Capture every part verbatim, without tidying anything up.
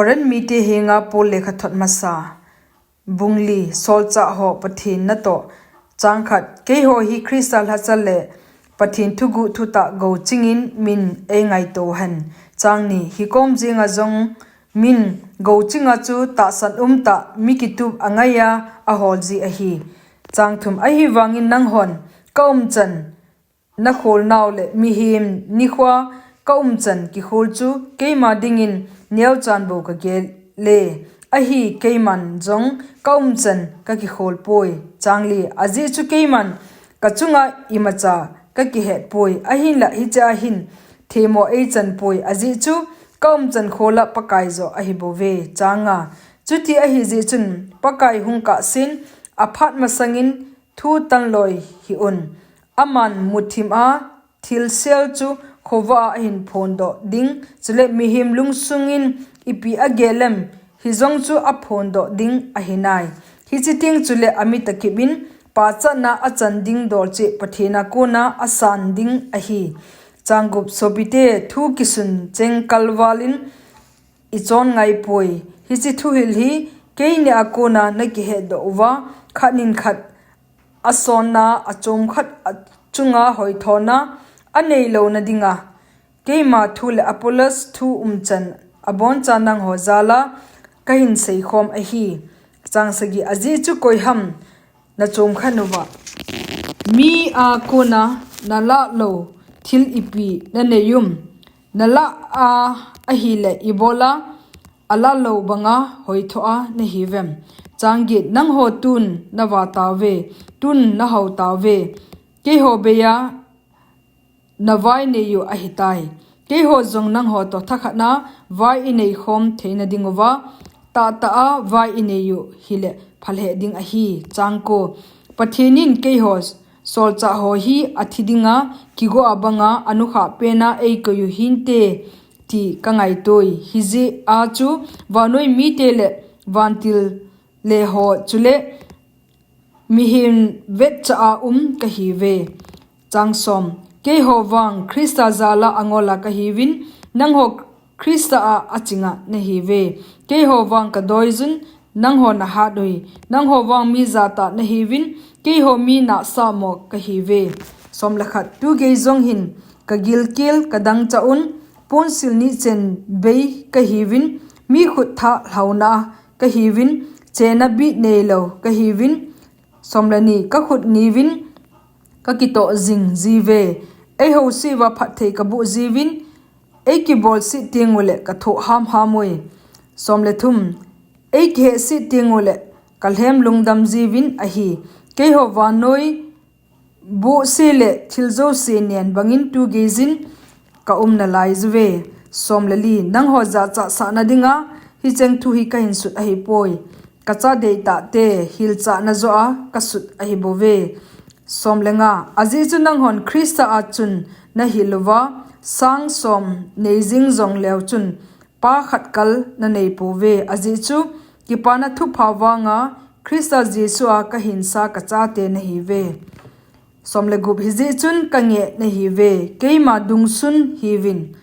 Korinth mite henga Paul lekhathot masa. Bung li, Solchah ho Pathen natoh. Chang khat, keiho hi Christa lhacha le Pathen thuguh thutah gouchingin min eingaito hen. Chang ni, hikom jenga jong min gouchinga chu tahsan umtah mi kitup angaiya ahol ji ahi. Chang thum, ahivangin nanghon kaumchan nakholnau le mihem nikhoa kaumchan kikhol chu keima dingin neochan bou kagel e. Ahi keiman jong kaumchan kakikhol poi. Chang li, ajeh chu keiman kachunga imacha kakihet poi. Ahinla hichea hin themmo eichan poi. Ajeh chu kaumchan khola Pakai joh ahibouve. Chang nga, chuti ahijeh chun Pakai hung kahsen aphat masangin thu tanloi hih un. Aman muthima thilsel chu khovah a ahin phondoh ding, chule mihem lungsungin ipi agel em, hijong chu aphondoh ding ahinai. Hiche teng chule amit akipin pachatna achan ding dol cheh Pathen a kona asan ding ahi. Chang gup, sopite, thu kisun cheng kalvalin ichon ngaipoi. Hiche thuhil hi keinia kona nakihetdoh uva, khatnin khat asonna, achom khat achunga hoithona aneilouna dinga, keima thu le Apollos thu umchan aboncha nangho jala kahin seikhom ahi. Chang sagi, ajeh chu koiham nachom khanuva, mi a kona nalah lou thil ipi nanei um? Nalah a ahile ibola alah lou banga hoithoa nahiuvem? Chang get, nangho tun nava tauve, tun nahao tauve, keiho beiya navai neiyu ahitai. Keiho jong nangho toh thakhatna vai ineikhom theina dinguva, tahtah a vai ineiyu hile phalheh ding ahi. Chang ko, Pathen in keiho solchah ho hi athi dinga kigoa banga anukhah pena eikoiyu hinte ti kangaitoi. Hijeh a chu vannoi mite le vantil le ho chule mihem vetcha a um kahiuve. Chang som, keiho vang Christa jala angola kahiuvin, nangho Christa a achinga nahiuve. Keiho vang kadoiyun, nangho nahat uve. Nangho vang mi jatah nahiuvin, keiho mi nahsahmo kahiuve. Som le khat, tugei jong hin kagilkel kadangchah un, ponsil nichen bei kahiuvin, mi khut thah lhauna kahiuvin, chena bit neilou kahiuvin. Som le ni, kakhut niuvin kakitoh jing jiuve. Eiho seuva phatthei kaboh jiuvin, eikibolset tengule kathoh hamham uve. Som le thum, eikihehset tengule kalhem lungdam jiuvin ahi. Keiho vannoi bohse le thil jouse nen bangin tugeijin kaum nalaiuve. Som le li, nangho jachat sahna dinga hicheng thu hi kahin sut ahipoi. Kachate deitahte hilchahna joh a kasut ahibouve. Som le nga, ajeh chu nanghon Christa a chun nahil uva, sang som neijing jongleu chun pa khat kal naneipouve. Ajeh chu kipana thupha vanga Christa Jesu a kahinsa kachate nahiuve. Som le gup, hijeh chun kangeh nahiuve, keima dungsun hiuvin.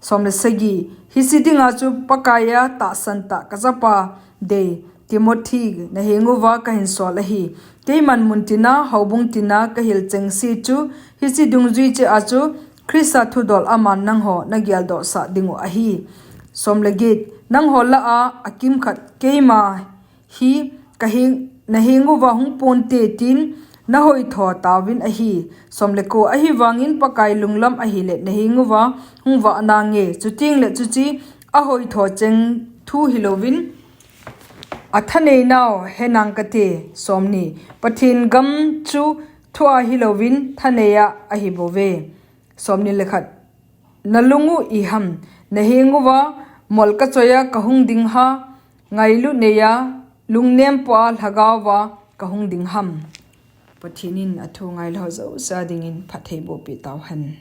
Som le sagi, hiche dinga chu Pakaiya tahsan tah kachapa dei Timothy nahenguva kahinsol ahi. Keiman muntina, houbung tina kahil chengse chu, hiche dungjui cheh a chu Christa thudol aman nangho nageldohsah dingu ahi. Som le get, nangho lah a akimkhat keima hi kahenguva hung ponte tin nahoitho tauvin ahi. Som le ko, ahivangin Pakai lunglam ahile nahenguva hung vah nange, chutengle chuche ahoitho cheng thu hilouvin athaneinau henang kate. Som ni, Pathen gam chu thua hilouvin thaneiya ahibouve. Som ni le khat, nalungu iham? Nahenguva mol kachoiya kahung ding ha, ngailu neiya lungnempoa lhagaova kahung ding ham? Pathen in athu ngailu ho jouse a dingin phattheiboh peh tauhen.